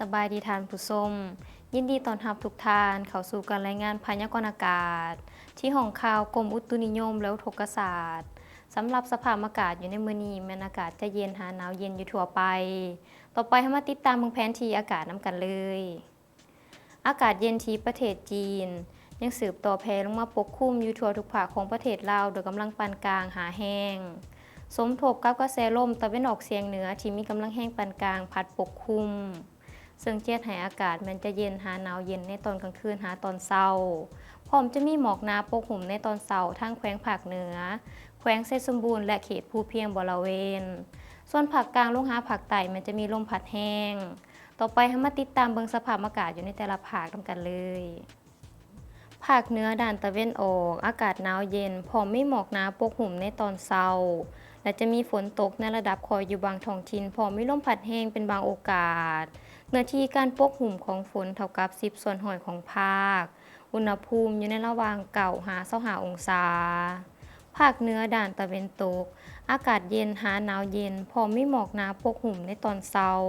ສະບາຍດີທ່ານຜູ້ຊົມ, ຍິນດີຕ້ອນຮັບທຸກທ່ານເຂົ້າສູ່ການລາຍງານພະຍາກອນອາກາດ ທີ່ຫ້ອງຂ່າວກົມອຸຕຸນິຍົມ ແລະ ອຸທົກກະສາດ. ສຳລັບສະພາບອາກາດຢູ່ໃນມື້ນີ້ ແມ່ນອາກາດຈະເຢັນຫາໜາວເຢັນຢູ່ທົ່ວໄປ. ຕໍ່ໄປເຮົາມາຕິດຕາມເບິ່ງແຜນທີ່ອາກາດນຳກັນເລີຍ. ອາກາດເຢັນທີ່ປະເທດຈີນ ຍັງສືບຕໍ່ແຜ່ລົງມາປົກຄຸມຢູ່ທົ່ວທຸກພາກຂອງປະເທດລາວ ໂດຍກຳລັງປານກາງຫາແຮງ, ສົມທົບກັບກະແສລົມຕາເວັນອອກສຽງເໜືອທີ່ມີກຳລັງແຮງປານກາງພັດປົກຄຸມ, ເຊິ່ງຈະເຮັດໃຫ້ອາກາດແມ່ນຈະເຢັນຫາໜາວເຢັນໃນຕອນກາງຄືນຫາຕອນເຊົ້າ, ພ້ອມຈະມີໝອກໜາປົກຫຸ້ມໃນຕອນເຊົ້າທາງແຂວງພາກເໜືອ, ແຂວງໄຊສົມບູນ ແລະ ເຂດພູພຽງບໍລະເວນ. ສ່ວນພາກກາງລົງຫາພາກໃຕ້ແມ່ນຈະມີລົມພັດແຮງ. ຕໍ່ໄປເຮົາມາຕິດຕາມເບິ່ງສະພາບອາກາດຢູ່ໃນແຕ່ລະພາກນຳກັນເລີຍ. ພາກເໜືອດ້ານຕາເວັນອອກ ອາກາດໜາວເຢັນ ພ້ອມມີໝອກໜາປົກຫຸ້ມໃນຕອນເຊົ້າ ແລະ ຈະມີຝົນຕົກໃນລະດັບຄ່ອຍຢູ່ບາງທ້ອງຖິ່ນ ພ້ອມມີລົມພັດແຮງເປັນບາງໂອກາດ. ເນື້ອທີ່ການປົກຫຸ້ມຂອງຝົນເທົ່າກັບສິບສ່ວນຮ້ອຍຂອງພາກ. ອຸນຫະພູມຢູ່ໃນລະຫວ່າງເກົ້າຫາຊາວຫ້າອົງສາ. ພາກເໜືອດ້ານຕາເວັນຕົກ ອາກາດເຢັນຫາໜາວເຢັນ ພ້ອມມີໝອກໜາປົກຫຸ້ມໃນຕອນເຊົ້າ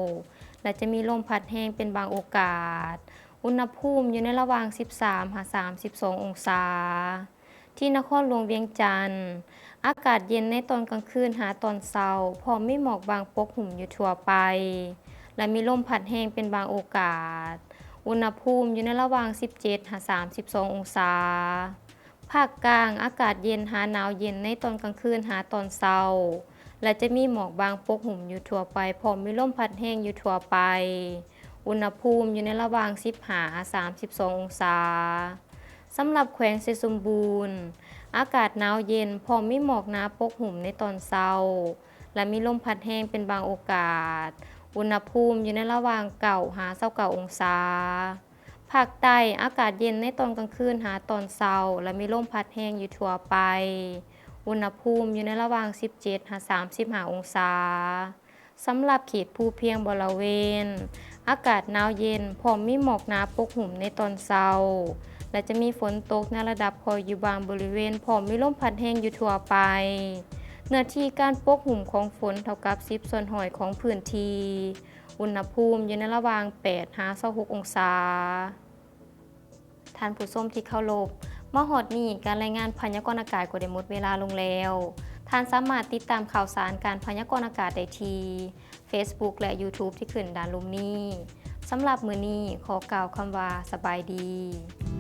ແລະ ຈະມີລົມພັດແຮງເປັນບາງໂອກາດ. ອຸນຫະພູມຢູ່ໃນລະຫວ່າງສິບສາມຫາສາມສິບສອງອົງສາ. ທີ່ນະຄອນຫຼວງວຽງຈັນ ອາກາດເຢັນໃນຕອນກາງຄືນຫາຕອນເຊົ້າ ພ້ອມມີໝອກບາງປົກຫຸ້ມຢູ່ທົ່ວໄປ ແລະ ມີລົມພັດແຮງເປັນບາງໂອກາດ. ອຸນຫະພູມຢູ່ໃນລະຫວ່າງສິບເຈັດຫາສາມສິບສອງອົງສາ. ພາກກາງ ອາກາດເຢັນຫາໜາວເຢັນໃນຕອນກາງຄືນຫາຕອນເຊົ້າ ແລະ ຈະມີໝອກບາງປົກຫຸ້ມຢູ່ທົ່ວໄປ ພ້ອມມີລົມພັດແຮງຢູ່ທົ່ວໄປ. ອຸນຫະພູມຢູ່ໃນລະຫວ່າງສິບຫ້າຫາສາມສິບສອງອົງສາ. ສຳລັບແຂວງໄຊສົມບູນ ອາກາດໜາວເຢັນ ພ້ອມມີໝອກໜາປົກຫຸ້ມໃນຕອນເຊົ້າ ແລະ ມີລົມພັດແຮງເປັນບາງໂອກາດ. ອຸນຫະພູມຢູ່ໃນລະຫວ່າງເກົ້າຫາຊາວເກົ້າອົງສາ. ພາກໃຕ້ ອາກາດເຢັນໃນຕອນກາງຄືນຫາຕອນເຊົ້າ ແລະ ມີລົມພັດແຮງຢູ່ທົ່ວໄປ. ອຸນຫະພູມຢູ່ໃນລະຫວ່າງສິບເຈັດຫາສາມສິບຫ້າອົງສາ. ສຳລັບເຂດພູພຽງບໍລະເວນ ອາກາດໜາວເຢັນ ພ້ອມມີໝອກໜາປົກຫຸ້ມໃນຕອນເຊົ້າ ແລະ ຈະມີຝົນຕົກໃນລະດັບຄ່ອຍຢູ່ບາງບໍລິເວນ ພ້ອມມີລົມພັດແຮງຢູ່ທົ່ວໄປ. ເນື້ອທີ່ການປົກຫຸ້ມຂອງຝົນເທົ່າກັບສິບສ່ວນຮ້ອຍຂອງພື້ນທີ່. ອຸນຫະພູມຢູ່ໃນລະຫວ່າງແປດຫາຊາວຫົກອົງສາ. ທ່ານຜູ້ຊົມທີ່ເຄົາລົບ, ມາຮອດນີ້ ການລາຍງານພະຍາກອນອາກາດກໍໄດ້ໝົດເວລາລົງແລ້ວ. ທ່ານສາມາດຕິດຕາມຂ່າວສານການພະຍາກອນອາກາດໄດ້ທີ່ Facebook ແລະ YouTube ທີ່ຂຶ້ນດ້ານລຸ່ມນີ້. ສຳລັບມື້ນີ້ ຂໍກ່າວຄຳວ່າ ສະບາຍດີ.